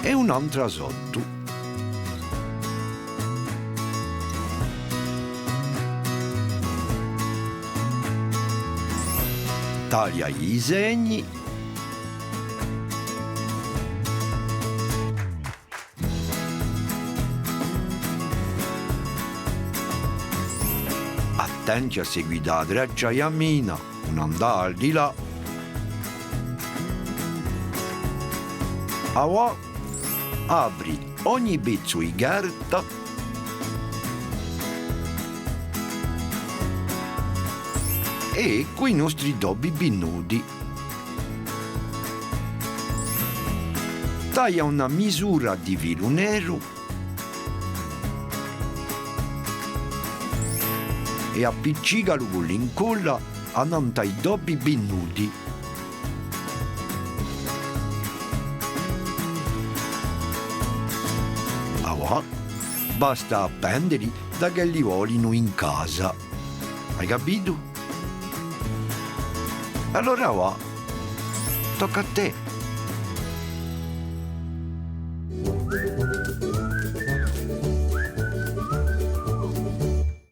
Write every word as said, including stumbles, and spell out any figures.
è un'antra sottu. Taglia i segni. Attenti à seguità a traccia è a mina, ùn andà al di là. Avà apri ogni pezzu di carta è eccu i nostri tobbi binnuti. Taglia una misura di filu neru è appiccicalu cù l'incolla annantu à i tobbi binnuti. Avà basta à appendeli da ch'elli volinu in casa. Ai capitu? Allora avà, tocca à tè.